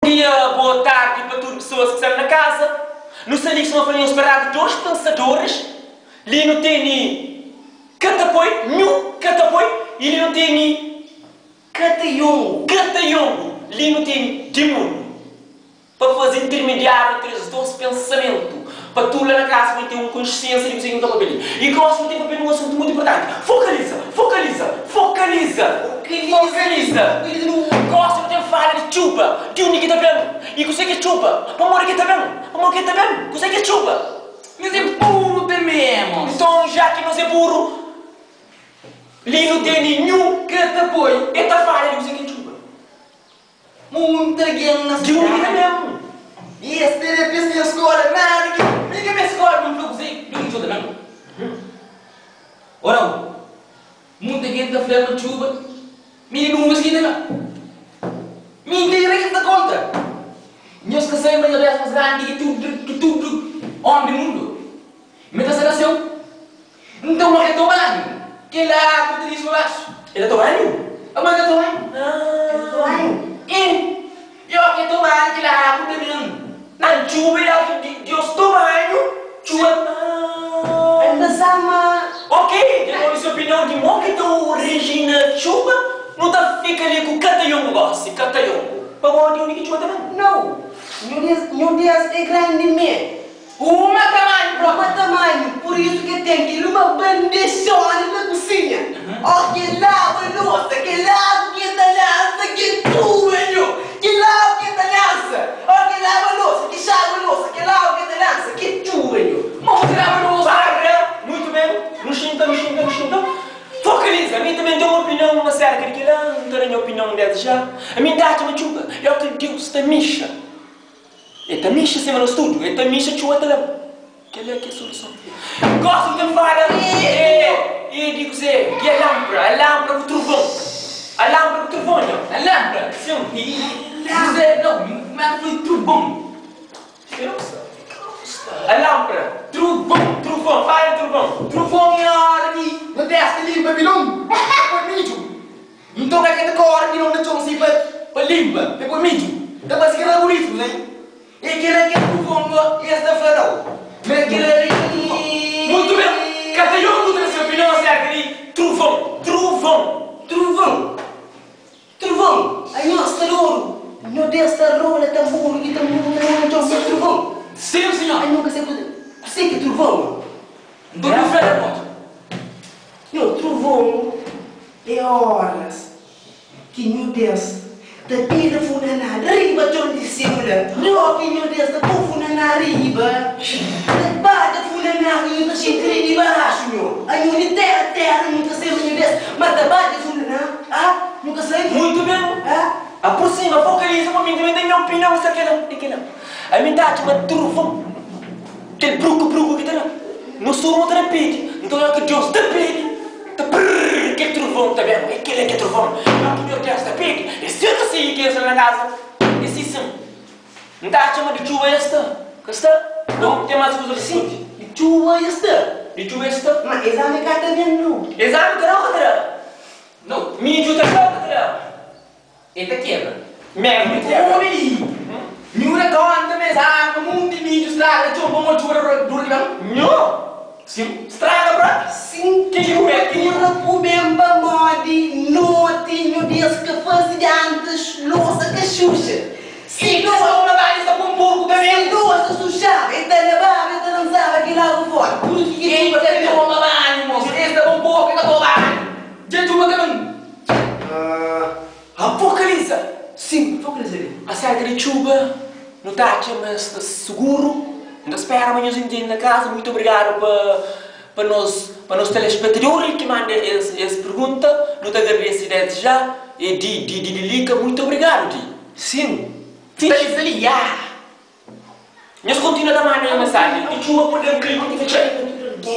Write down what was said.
Dia, boa tardi pa tudu pesoas ki sta na kaza. Nu sta li suma fla nhos pa radu dos pensadoris. Li nu teni ka ta poi, nhu ka ta poi, i li nu teni Ka ta yongu. Ka ta yongu. Li nu teni dimoniu. Pa faze intermediáriu entri es dos pensamentu, pa tudu la na kaza pode ten un konsiénsia di kuzê ki nu ta papia li. I gósi nu ten papia di un asuntu mutu inportanti. Fokaliza! Fokaliza! Fokaliza! Fokaliza! Gósi nu ten fala di txuba. Di undi ki ta ben? I kuzê ki é txuba? Pamodi ki ta ben? Pamodi ki ta ben? Kuzê ki é txuba? Nos é buru tanbê, mos. Nton, já ki nos é buru, li nu tene nhu Ka ta poi. E ta fala di kuzê ki é txuba. Munta algen na Di undi ki ta ben? I es tene pes na skola nada ki mi ka meste skola pa mi fla kuzê di undi txuba ta ben. Ora munta algen ta fla ma txuba mi di nuvens ki ta ben. Mintira ki N ta konta. Nhos ka sabe ma nhos Deus mas grandi ki tudu ki tudu omi di mundu. Mi ta sta na séu. Nton, ma ka toma banhu? Kel agu ta dixi pa baxu. El ta toma banhu? Ma ka toma banhu? El ta toma banhu? I yo ka toma banhu, kel agu ta ben. Na txuba i agu di Deus toma banhu, txuba. El ta sama. Ok, dja nu obi se opinion di mo ki ta orijina txuba, nu ta fika li ku katayongu gosi, katayongu. Pamodi undi ki txuba ta ben? Nau, Nhu Deus é grandi mé. Uma tamanhu propi. Uma tamanhu, pur isu ke ten kel uma bandexona na kusinha. Ó ke laba losa, kel agu ke ta lansa, kel tuba nho, kel agu ke ta lansa. Ó ke laba losa, ke xagua losa, kel agu ke ta lansa, kel txuba nho. Mo ke laba losa. Para! Muitu ben, nu xinta, nu xinta, nu xinta. Fokaliza! Ami tanbe N ten un opinion aserka di kel-la, N ta da nha opinion desdi ja. Ami N ta atxa ma txuba é óki Deus ta mixa. E ta mixa sima nos tudu e ta mixa txuba ta da-m. Kel-la ki é soluson. Gosi bu ten fala e e di kuzê? Di alanpra, alanpra ku truvon. Alanpra ku truvon nho. Alanpra? Sin. Kuzê? Nau, kuma ki foi truvon? Alanpra, truvon, truvon, fala di truvon. Truvon é óra ki no testa limpa bilon pa poi midju. Nton ka ta kóre di na txon si pa linpa, pa poi midju, ta parse kel raburitu la. E kel-la ki é truvon ma es ta fla nau, ma kel-la li é truvon. Mutu ben, ka ta yon ku ta da se opinion aserka di truvon. Truvon. Truvon, truvon, anhos sta dodu, nho Deus ta rola tanburu ki tanburu ta rola na txon, ma truvon. Sim, sinhor. Anho ka sabe kuzê ki é truvon. Nton nu fla-l pamodi. Nho truvon é óras ki nho Deus ta bira funaná riba txon di séu la. Nho ki nho Deus ta pô funaná riba, ta bada funaná ki nho ta xinti li di baxu nho. Anho di téra téra nho ta sema nho Deus, ma ta bada funaná, ah, nho ka sabe? Muitu ben, ah. Aprosima, fokaliza pa mi, N ta ben da nha opinion aserka di kel-la. Ami N ta atxa ma truvon. Kel bruku bruku ki ta da nos tudu nu ta da pidi. Nton ora ki Deus ta pidi, ta prrr kel truvon ta ben. É kel-la ki é truvon. Ora ki Deus ta pidi, é si ta sigi kes la na kaza. É si sin. N ta atxa ma di txuba es sta. Ka sta? Nau, ten mas kuza di diskuti. Di txuba es sta. Di txuba es sta. Ma exami ka ta ben nau. Exami ta da o ka ta da? Nau. Midju ta da o ka ta da? E ta kebra. Mesmu e kebra. Omi li, nhu da konta ma es arma munti midju straga txon pamodi txuba dura di ben? Nhu? Sin. Straga propi? Sin. Ken ki kume? Txuba ku ben pamodi noti nhu Deus ka fase di antis losa ka xuxa. Si losa Si losa suxaba e ta lababa e ta lansaba kel agu fora. Pur isu ki E txuba ta ka ben. toma banhu mos. Es ta bon boka e ta toma banhu. Dja txuba ka ben. Apokaliza! Sin, apokaliza li. Aserka di txuba, nu ta atxa ma es sta suguru. N ta spera ma nhos intende na kaza. Muitu obrigadu pa pa nos pa nos telespetador ki manda es es pergunta. Nu ta agradese desdi ja. E di di di di Lika, muitu obrigadu di. Sin. Sta li, sta li, ya! Nhos kontinua ta manda nhos mensajen. Di txuba pode da un klima ki fitxa.